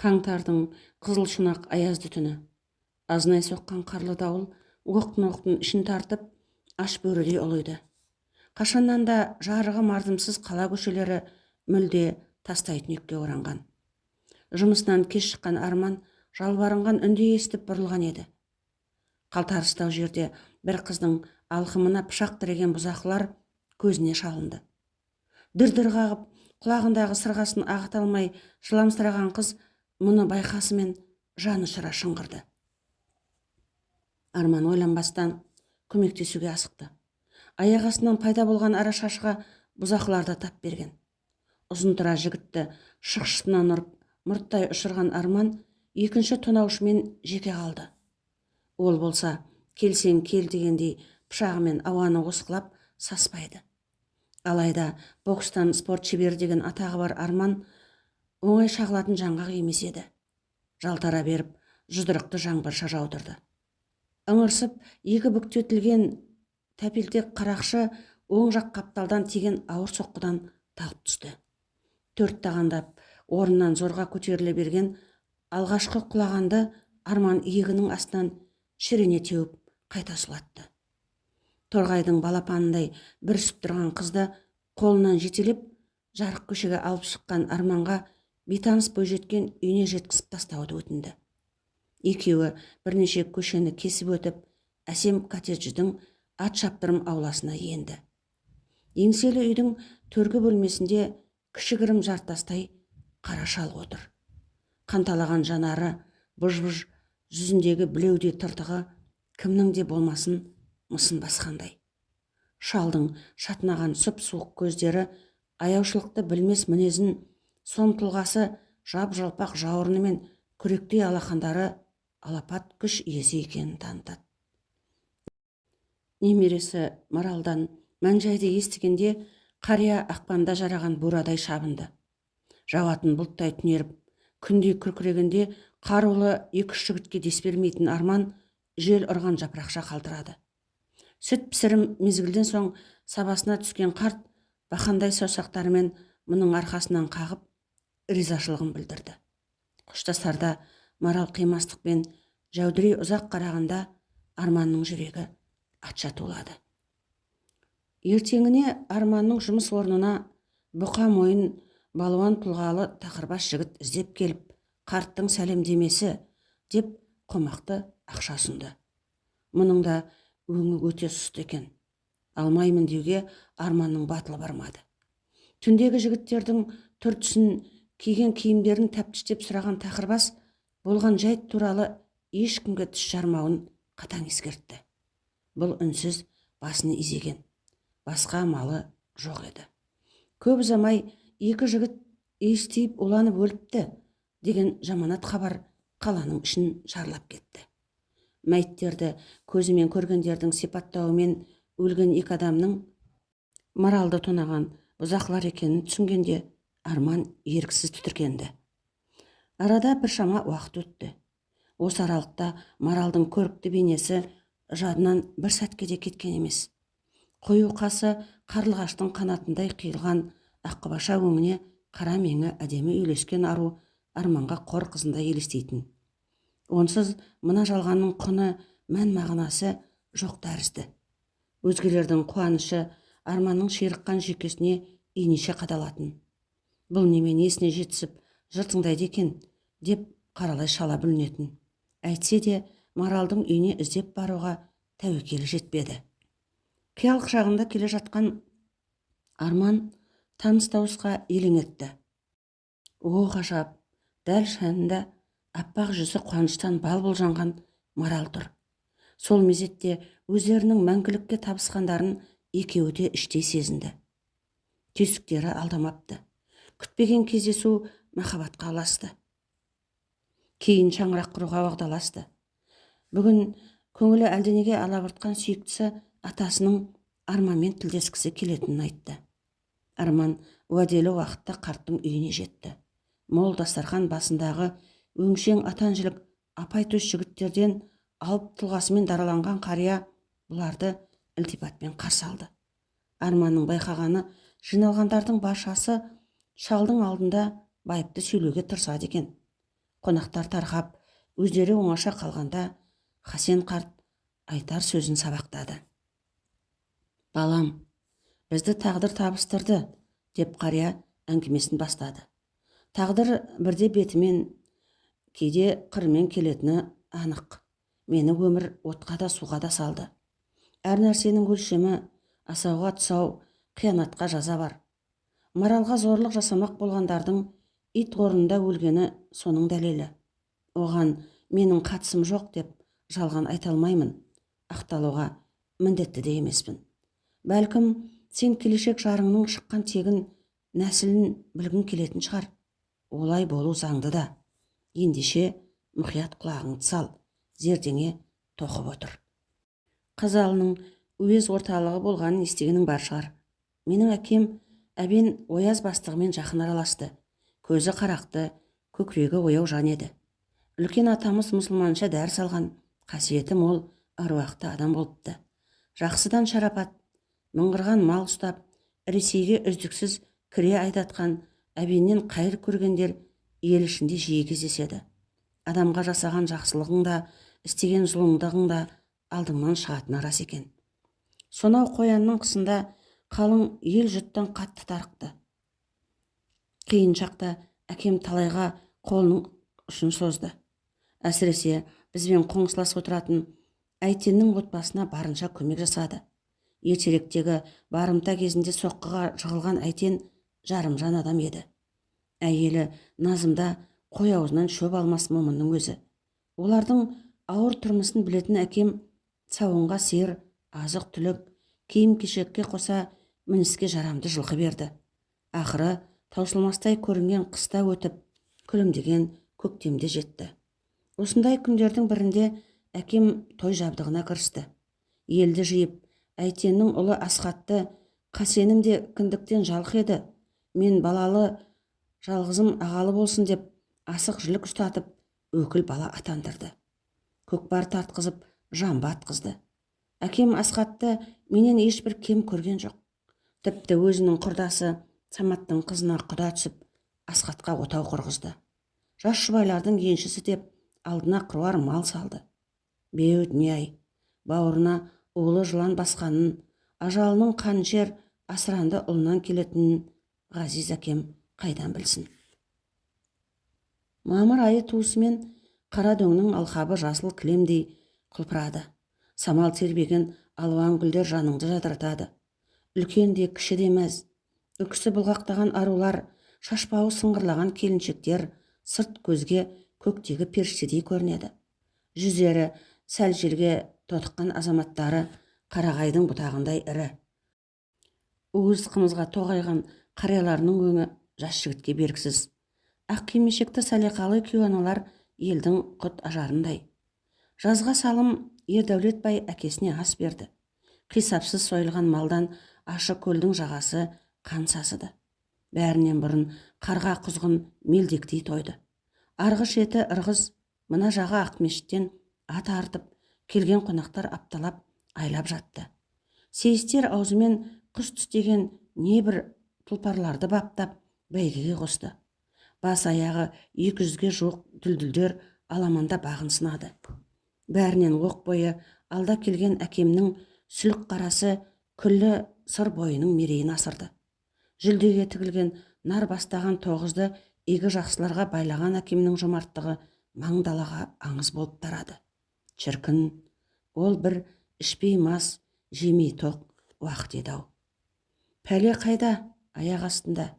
Қаңтардың қызыл шұнақ аязды түні. Азынай соққан қарлы дауыл оқтын-оқтын ішін тартып, аш бөрідей ұлиды. Қашаннан да жарығы мардымсыз қала көшелері мүлде тастай түнекке оранған. Жұмысынан кеш шыққан Арман жалбарынған үнді естіп бұрылған еді. Қалтарыстау жерде бір қыздың алқымына пышақ тіреген бұзақылар көзіне шалынды. Дір-дір қағып, құлағындағы сырғасын ағыта алмай жыламсыраған қыз мұны байқасымен жан ұшыра шыңғырды. Арман ойланбастан көмектесуге асықты. Аяқ астынан пайда болған арашашыға бұзақылар да тап берген. Ұзын тұра жігітті шықшытынан ұрып, мұрттай ұшырған Арман екінші тонаушымен жеке қалды. Ол болса, келсең кел дегендей пышағымен ауаны осқылап саспайды. Алайда бокстан спорт шебері деген атағы бар Арман оңай шағылатын жаңғақ емес еді. Жалтара беріп, жұдырықты жаңбырша жаудырды. Ыңырсып, екі бүктетілген тәпелтек қарақшы оң жақ қапталдан тиген ауыр соққыдан талып түсті. Төрт тағандап орнынан зорға көтеріле берген алғашқы құлағанды Арман иегінің астынан шірене теуіп қайта сұлатты. Торғайдың балапанындай бүрісіп тұрған қызды қолынан жетелеп, жарық көшеге алып шыққан Арманға бейтаныс бойжеткен үйіне жеткізіп тастауды өтінді. Екеуі бірнеше көшені кесіп өтіп, әсем коттедждің ат шаптырым ауласына енді. Еңселі үйдің төргі бөлмесінде кішігірім жартастай қара шал отыр. Қанталаған жанары, бұж-бұж жүзіндегі білеудей тыртығы кімнің де болмасын мысын басқандай. Шалдың шатынаған сұп-суық көздері аяушылықты білмес мінезін, сом тұлғасы, жап-жалпақ жауырыны мен күректей алақандары алапат күш иесі екенін танытады. Немересі Маралдан мән-жайды естігенде қария ақпанда жараған бурадай шабынды. Жауатын бұлттай түнеріп, күндей күркірегенде қарулы екі-үш жігітке дес бермейтін Арман жел ұрған жапырақша қалтырады. Сүт пісірім мезгілден соң сабасына түскен қарт бақандай саусақтарымен мұның арқасынан қағып, ризашылығын білдірді. Қоштасарда Марал қимастықпен жәудірей ұзақ қарағанда Арманның жүрегі атша тулады. Ертеңіне Арманның жұмыс орнына бұқа мойын балуан тұлғалы тақырбас жігіт іздеп келіп, қарттың сәлемдемесі деп қомақты ақша ұсынды. Мұның да өңі өте сұсты екен. Алмаймын деуге Арманның батылы бармады. Түндегі жігіттердің түр-түсін, киген киімдерін тәптіштеп сұраған тақырбас болған жайт туралы ешкімге тіс жармауын қатаң ескертті. Бұл үнсіз басын изеген. Басқа амалы жоқ еді. Көп ұзамай екі жігіт иіс тиіп уланып өліпті деген жаманат хабар қаланың ішін шарлап кетті. Мәйіттерді көзімен көргендердің сипаттауымен өлген екі адамның Маралды тонаған бұзақылар екенін түсінгенде Арман еріксіз түтіркенді. Арада біршама уақыт өтті. Осы аралықта Маралдың көрікті бейнесі жадынан бір сәтке де кеткен емес. Қою қасы қарлығаштың қанатындай қиылған аққұбаша өңіне қара меңі әдемі үйлескен ару Арманға қор қызындай елестейтін. Онсыз мына жалғанның құны, мән-мағынасы жоқ тәрізді. Өзгелердің қуанышы Арманның ширыққан жүйкесіне инеше қадалатын. Бұл немен есіне жетісіп жыр тыңдайды екен деп қаралай шала бүлінетін. Әйтсе де Маралдың үйіне іздеп баруға тәуекелі жетпеді. Қиял құшағында келе жатқан Арман таныс дауысқа елең етті. О, ғажап, дәл жанында аппақ жүзі қуаныштан бал-бұл жанған Марал тұр. Сол мезетте өздерінің мәңгілікке табысқандарын екеуі де іштей сезінді. Түйсіктері алдамапты. Күтпеген кездесу махаббатқа ұласты. Кейін шаңырақ құруға уағдаласты. Бүгін көңілі әлденеге алабұртқан сүйіктісі атасының Арманмен тілдескісі келетінін айтты. Арман уәделі уақытта қарттың үйіне жетті. Мол дастархан басындағы өңшең атан жілік апай төс жігіттерден алып тұлғасымен дараланған қария бұларды ілтипатпен қарсы алды. Арманның байқағаны, жиналғандардың баршасы шалдың алдында байыпты сөйлеуге тырысады екен. Қонақтар тарқап, өздері оңаша қалғанда Хасен қарт айтар сөзін сабақтады. Балам, бізді тағдыр табыстырды, деп қария әңгімесін бастады. Тағдыр бірде бетімен, кейде қырымен келетіні анық. Мені өмір отқа да суға да салды. Әр нәрсенің өлшемі, асауға тұсау, қиянатқа жаза бар. Маралға зорлық жасамақ болғандардың ит орнында өлгені соның дәлелі. Оған менің қатысым жоқ деп жалған айта алмаймын, ақталуға міндетті де емеспін. Бәлкім, сен келешек жарыңның шыққан тегін, нәсілін білгің келетін шығар. Олай болу заңды да. Ендеше мұқият құлағыңды сал, зердеңе тоқып отыр. Қазалының уез орталығы болғанын естігенің бар шығар. Менің әкем Әбен ояз бастығымен жақын араласты. Көзі қарақты, көкірегі ояу жан еді. Үлкен атамыз мұсылманша дәріс алған, қасиеті мол, аруақты адам болыпты. Жақсыдан шарапат, мыңғырған мал ұстап, Ресейге үздіксіз кіре айдатқан Әбеннен қайыр көргендер ел ішінде жиі кездеседі. Адамға жасаған жақсылығың да, істеген зұлымдығың да алдыңнан шығатыны рас екен. Сонау қоянның қысында қалың ел жұрттан қатты тарықты. Қиын шақта әкем талайға қолының ұшын созды. Әсіресе бізбен қоңсылас отыратын Әйтеннің отбасына барынша көмек жасады. Ертеректегі барымта кезінде соққыға жығылған Әйтен жарымжан адам еді. Әйелі Назымда қой аузынан шөп алмас момынның өзі. Олардың ауыр тұрмысын білетін әкем сауынға сиыр, азық-түлік, киім-кешекке қоса мініске жарамды жылқы берді. Ақыры таусылмастай көрінген қыста өтіп, күлімдеген көктемде жетті. Осындай күндердің бірінде әкем той жабдығына кірісті. Елді жиып, Әйтеннің ұлы Асхатты Қасенім де кіндіктен жалқы еді. Мен балалы жалғызым ағалы болсын деп асық жілік ұстатып, өкіл бала атандырды. Көкпар тартқызып, жамбы атқызды. Әкем Асхатты менен ешбір кем көрген жоқ. Тіпті өзінің құрдасы Саматтың қызына құда түсіп, Асхатқа отау құрғызды. Жас жұбайлардың еншісі деп алдына қыруар мал салды. Беу дүние-ай, бауырына улы жылан басқанын, ажалының қанішер асыранды ұлынан келетінін ғазиз әкем қайдан білсін. Мамыр айы туысымен қара дөңнің алқабы жасыл кілемдей құлпырады. Самал тербеген алуан гүлдер жаныңды жадыратады. Үлкен де кіші де мәз. Үкісі бұлғақтаған арулар, шашбауы сыңғырлаған келіншектер сырт көзге көктегі періштедей көрінеді. Жүздері сәл желге тотыққан азаматтары қарағайдың бұтағындай ірі. Уыз қымызға тоғайған қарияларының өңі жас жігітке бергісіз. Ақ кимешекті салиқалы күйуаналар елдің құт ажарындай. Жазға салым Ердәулет бай әкесіне ас берді. Қисапсыз сойылған малдан ашы көлдің жағасы қан сасыды. Бәрінен бұрын қарға құзғын мелдектей тойды. Арғы шеті Ырғыз, мына жағы Ақмешіттен ат артып, келген қонақтар апталап, айлап жатты. Сейістер аузымен құс түстеген небір тұлпарларды баптап, бәйгеге қосты. Бас аяғы 200-ге жуық дүлдүлдер аламанда бағын сынады. Бәрінен оқ бойы алда келген әкемнің сүлік қарасы күллі Сыр бойының мерейін асырды. Жүлдеге тігілген нар бастаған тоғызды игі жақсыларға байлаған әкемнің жомарттығы маң далаға аңыз болып тарады. Шіркін, ол бір ішпей мас, жемей тоқ уақыт еді-ау. Пәле қайда? Аяқ астында.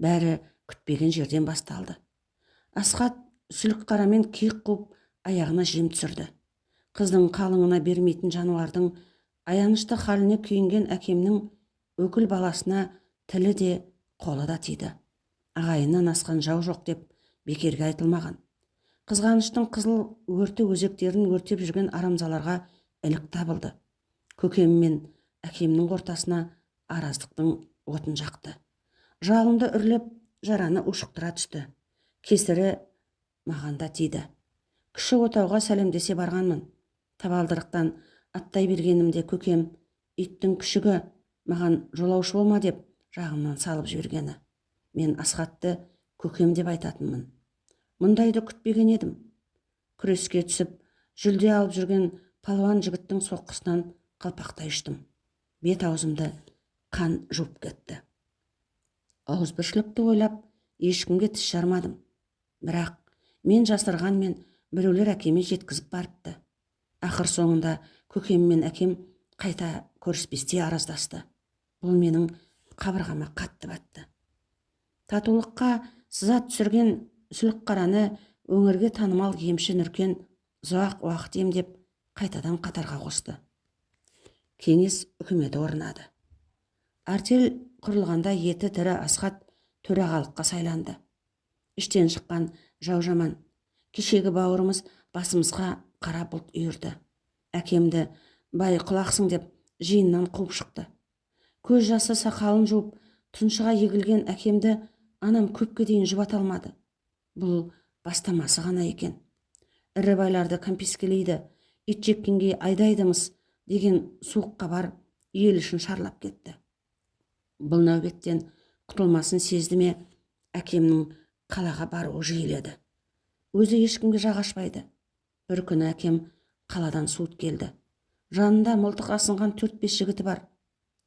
Бәрі күтпеген жерден басталды. Асхат сүлік қарамен киік қуып, аяғына жем түсірді. Қыздың қалыңына бермейтін жануардың аянышты халіне күйінген әкемнің өкіл баласына тілі де қолы да тиді. Ағайыннан асқан жау жоқ деп бекерге айтылмаған. Қызғаныштың қызыл өрті өзектерін өртеп жүрген арамзаларға ілік табылды. Көкем мен әкемнің ортасына араздықтың отын жақты. Жалынды үрлеп, жараны ушықтыра түсті. Кесірі маған да тиді. Кіші отауға сәлемдесе барғанмын. Табалдырықтан аттай бергенімде көкем иттің күшігі маған жолаушы болма деп жағымнан салып жібергені. Мен Асхатты көкем деп айтатынмын. Мұндайды күтпеген едім. Күреске түсіп, жүлде алып жүрген палуан жігіттің соққысынан қалпақтай ұштым. Бет аузымды қан жуып кетті. Ауызбіршілікті ойлап, ешкімге тіс жармадым. Бірақ мен жасырғанмен біреулер әкеме жеткізіп барыпты. Ақыр соңында көкем мен әкем қайта көріспестей араздасты. Бұл менің қабырғама қатты батты. Татулыққа сызат түсірген Сүлікқараны өңірге танымал емші Нүркен ұзақ уақыт емдеп, қайтадан қатарға қосты. Кеңес үкіметі орнады. Артель құрылғанда еті тірі Асхат төрағалыққа сайланды. Іштен шыққан жау жаман. Кешегі бауырымыз басымызға қара бұлт үйірді. Әкемді бай құлақсың деп жиыннан қуып шықты. Көз жасы сақалын жуып, тұншыға егілген әкемді анам көпке дейін жұбата алмады. Бұл бастамасы ғана екен. Ірі байларды кәмпескелейді, ит жеккенге айдайды-мыс деген суық хабар ел ішін шарлап кетті. Бұл нәубеттен құтылмасын сезді ме, әкемнің қалаға баруы жиіледі. Өзі ешкімге жақ ашпайды. Бір күні әкем қаладан суыт келді. Жанында мылтық асынған 4-5 жігіті бар.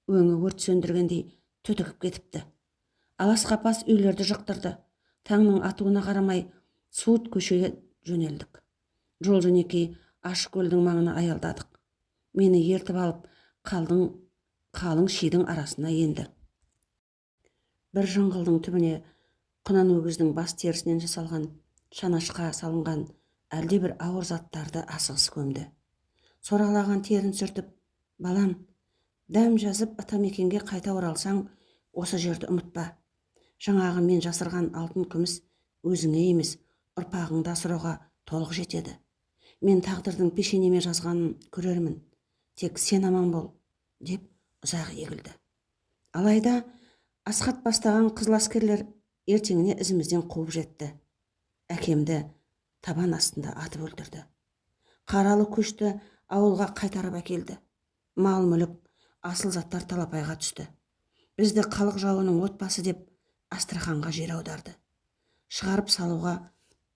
Өңі өрт сөндіргендей түтігіп кетіпті. Алас-қапас үйлерді жықтырды. Таңның атуына қарамай суыт көшеге жөнелдік. Жол жөнекей ашық көлдің маңына аялдадық. Мені ертіп алып қалың шидің арасына енді. Бір жыңғылдың түбіне құнан өгіздің бас терісінен жасалған шанашқа салынған әлдебір ауыр заттарды асығыс көмді. Сорғалаған терін сүртіп, балам, дәм жазып атамекенге қайта оралсаң, осы жерді ұмытпа. Жаңағы мен жасырған алтын күміс өзіңе емес, ұрпағыңды асырауға толық жетеді. Мен тағдырдың пешенеме жазғанын көрермін. Тек сен аман бол, деп ұзақ егілді. Алайда Асхат бастаған қызыл әскерлер ертеңіне ізімізден қуып жетті. Әкемді табан астында атып өлтірді. Қаралы көшті ауылға қайтарып әкелді. Мал-мүлік, асыл заттар талапайға түсті. Бізді халық жауының отбасы деп Астраханға жер аударды. Шығарып салуға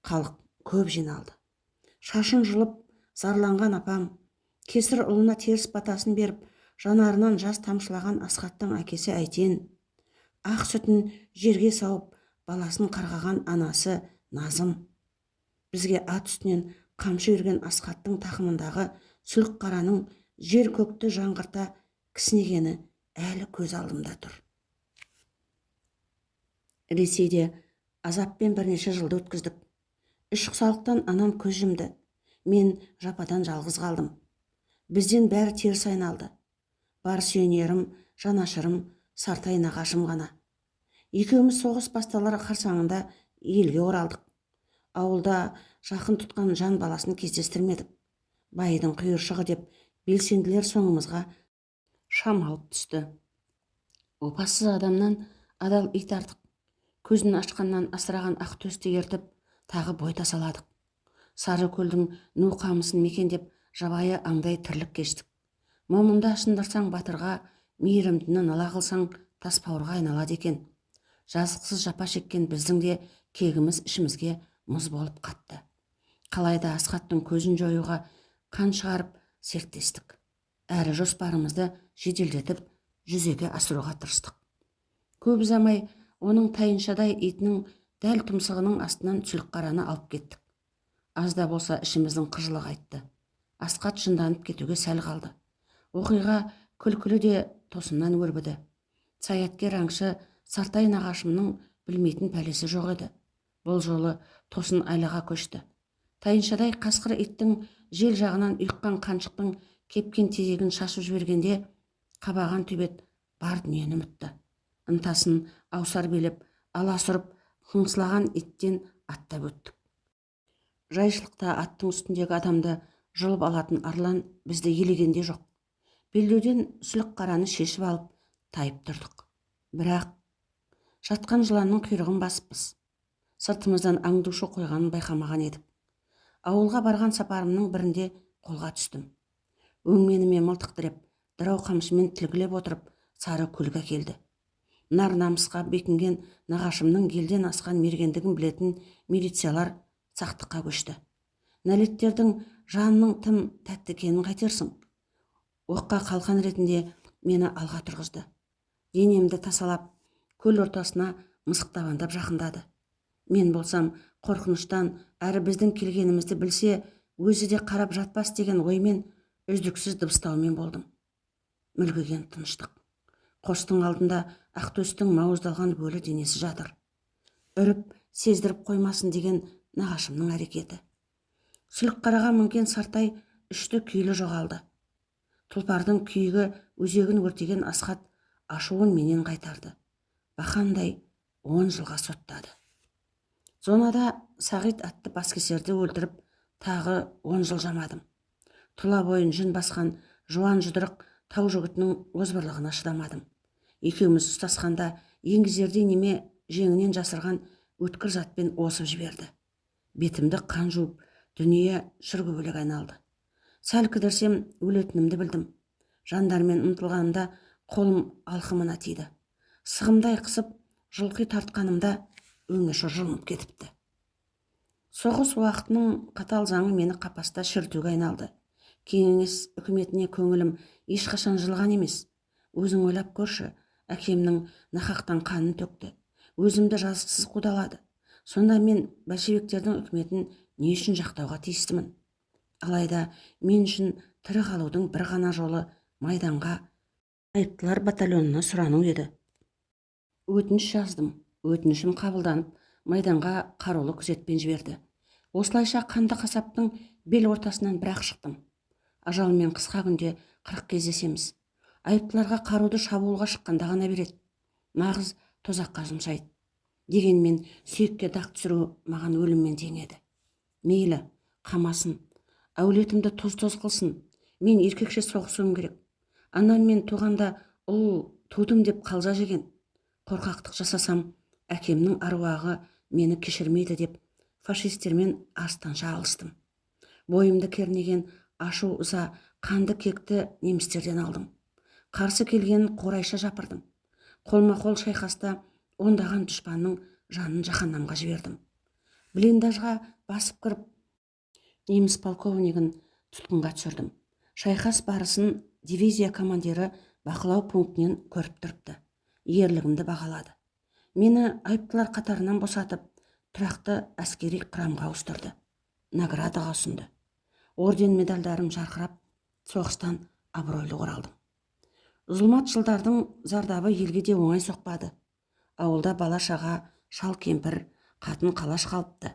халық көп жиналды. Шашын жұлып, зарланған апам, кесір ұлына теріс батасын беріп, жанарынан жас тамшылаған Асхаттың әкесі Әйтен, ақ сүтін жерге сауып, баласын қарғаған анасы Назым, бізге ат үстінен қамшы үйірген Асхаттың тақымындағы Сүлікқараның жер көкті жаңғырта кісінегені әлі көз алдымда тұр. Ресейде азаппен бірнеше жылды өткіздік. Үш құсалықтан анам көз жұмды. Мен жападан жалғыз қалдым. Бізден бәрі теріс айналды. Бар сүйенерім, жанашырым, Сартай нағашым ғана. Екеуміз соғыс басталар қарсаңында елге оралдық. Ауылда жақын тұтқан жан баласын кездестірмедік. Байдың құйыршығы деп белсенділер соңымызға шам алып түсті. Опасыз адамнан адал ит артық. Көзін ашқаннан асыраған ақ төсті ертіп, тағы бой тасаладық. Сары көлдің ну қамысын мекендеп, жабайы аңдай тірлік кештік. Момынды ашындырсаң батырға, мейірімдіні нала қылсаң тас бауырға айналады екен. Жазықсыз жапа шеккен біздің де кегіміз ішімізге мұз болып қатты. Қалайда Асхаттың көзін жоюға қан шығарып серттестік. Әрі жоспарымызды жеделдетіп жүзеге асыруға тырыстық. Көп ұзамай оның тайыншадай итінің дәл тұмсығының астынан Сүлікқараны алып кеттік. Аз да болса ішіміздің қыжылы қайтты. Асхат жынданып кетуге сәл қалды. Оқиға күлкілі де тосыннан өрбіді. Саяткер аңшы Сартай нағашымның білмейтін пәлесі жоқ еді. Бұл жолы тосын айлаға көшті. Тайыншадай қасқыр иттің жел жағынан ұйыққан қаншықтың кепкен тезегін шашып жібергенде қабаған төбет бар дүниені ұмытты. Ынтасын аусар билеп, аласұрып, қыңсылаған иттен аттап өттік. Жайшылықта аттың үстіндегі адамды жұлып алатын арлан бізді елегенде жоқ. Белдеуден Сүлікқараны шешіп алып тайып тұрдық. Бірақ жатқан жыланның құйрығын басыппыз. Сыртымыздан аңдушы қойғанын байқамаған едік. Ауылға барған сапарымның бірінде қолға түстім. Өңменіме мылтық тіреп, дырау қамшымен тілгілеп отырып, сары көлге келді. Нар намысқа бекінген нағашымның елден асқан мергендігін білетін милициялар Сақтыққа көшті. Нәлеттердің жанының тым тәтті екенін қайтерсің? Оққа қалқан ретінде мені алға тұрғызды. Денемді тасалап, көл ортасына мысықтабандап жақындады. Мен болсам, қорқыныштан әрі біздің келгенімізді білсе, өзі де қарап жатпас деген оймен үздіксіз дыбыстаумен болдым. Мүлгіген тыныштық. Қостың алдында Ақтөстің мауыздалған өлі денесі жатыр. Үріп, сездіріп қоймасын деген нағашымның әрекеті. Сүлікқараға мінген Сартай үшті күйлі жоғалды. Тұлпардың күйігі өзегін өртеген Асхат ашуын менен қайтарды. Бақандай 10 жылға соттады. Зонада Сағит атты баскесерді өлтіріп, тағы 10 жыл жамадым. Тұла бойын жүн басқан жуан жұдырық тау жігітінің озбырлығына шыдамадым. Екеуміз ұстасқанда еңгезердей неме жеңінен жасырған өткір затпен осып жіберді. Бетімді қан жуып, дүние шыргөбелек айналды. Сәл кідірсем өлетінімді білдім. Жандармен ұмтылғанымда қолым алқымына тиді. Сығымдай қысып, жұлқи тартқанымда өңеші жұлынып кетіпті. Соғыс уақытының қатал заңы мені қапаста шірітуге айналды. Кеңес үкіметіне көңілім ешқашан жылған емес. Өзің ойлап көрші, әкемнің нақақтан қанын төкті. Өзімді жазықсыз қудалады. Сонда мен большевиктердің үкіметін не үшін жақтауға тиістімін? Алайда мен үшін тірі қалудың бір ғана жолы майданға айыптылар батальонына сұрану еді. Өтініш жаздым. Өтінішім қабылданып, майданға қарулы күзетпен жіберді. Осылайша қанды қасаптың бел ортасынан бірақ шықтым. Ажалмен қысқа күнде 40 кездесеміз. Айыптыларға қаруды шабуылға шыққанда ғана береді. Нағыз тозаққа жұмсайды. Дегенмен сүйекке дақ түсіру маған өліммен тең еді. Мейлі, қамасын, әулетімді тоз-тоз қылсын. Мен еркекше соғысуым керек. Анам мен туғанда ұл тудым деп қалжа жеген. Қорқақтық жасасам, әкемнің аруағы мені кешірмейді деп фашистермен арыстанша алыстым. Бойымды кернеген ашу ыза қанды кекті немістерден алдым. Қарсы келгенін қорайша жапырдым. Қолма-қол шайқаста ондаған дұшпанның жанын жаһаннамға жібердім. Блиндажға басып кіріп, неміс полковнигін тұтқынға түсірдім. Шайқас барысын дивизия командирі бақылау пунктінен көріп тұрыпты. Ерлігімді бағалады. Мені айыптылар қатарынан босатып, тұрақты әскери құрамға ауыстырды. Наградаға ұсынды. Орден медальдарым жарқырап, соғыстан абыройлы оралдым. Зұлмат жылдардың зардабы елге де оңай соқпады. Ауылда бала-шаға, шал кемпір, қатын қалаш қалыпты.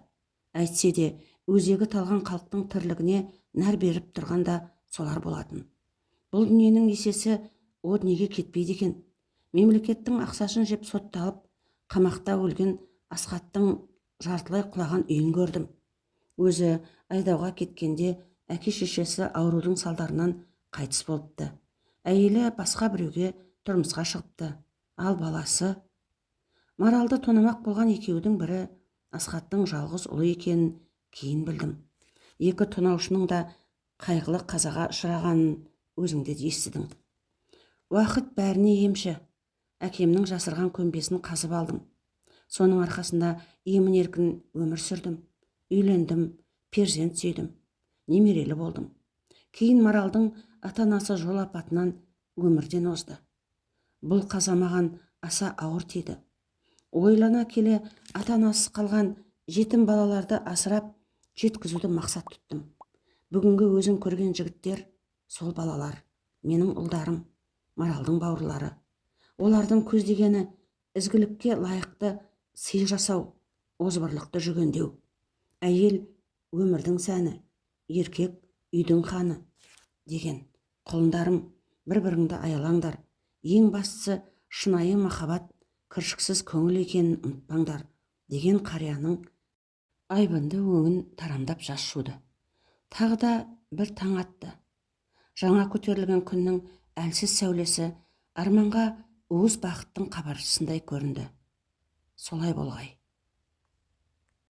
Әйтсе де өзегі талған халықтың тірлігіне нәр беріп тұрған да солар болатын. Бұл дүниенің есесі о дүниеге кетпейді екен. Мемлекеттің ақшасын жеп сотталып, қамақта өлген Асхаттың жартылай құлаған үйін көрдім. Өзі айдауға кеткенде әке-шешесі аурудың салдарынан қайтыс болыпты. Әйелі басқа біреуге тұрмысқа шығыпты. Ал баласы Маралды тонамақ болған екеудің бірі Асхаттың жалғыз ұлы екенін кейін білдім. Екі тонаушының да қайғылы қазаға ұшырағанын өзің де естідің. Уақыт бәріне емші. Әкемнің жасырған көмбесін қазып алдым. Соның арқасында емін-еркін өмір сүрдім. Үйлендім, перзент сүйдім, немерелі болдым. Кейін Маралдың ата-анасы жол апатынан өмірден озды. Бұл қаза маған аса ауыр тиді. Ойлана келе ата-анасыз қалған жетім балаларды асырап жеткізуді мақсат тұттым. Бүгінгі өзің көрген жігіттер сол балалар, менің ұлдарым, Маралдың бауырлары. Олардың көздегені ізгілікке лайықты сый жасау, озбырлықты жүгендеу. Әйел өмірдің сәні, еркек үйдің ханы деген. Құлындарым, бір-біріңді аялаңдар. Ең бастысы шынайы махаббат, кіршіксіз көңіл екенін ұмытпаңдар деген қарияның айбынды өңін тарамдап жас жуды. Тағы да бір таң атты. Жаңа көтерілген күннің әлсіз сәулесі Арманға уыз бақыттың хабаршысындай көрінді. Солай болғай.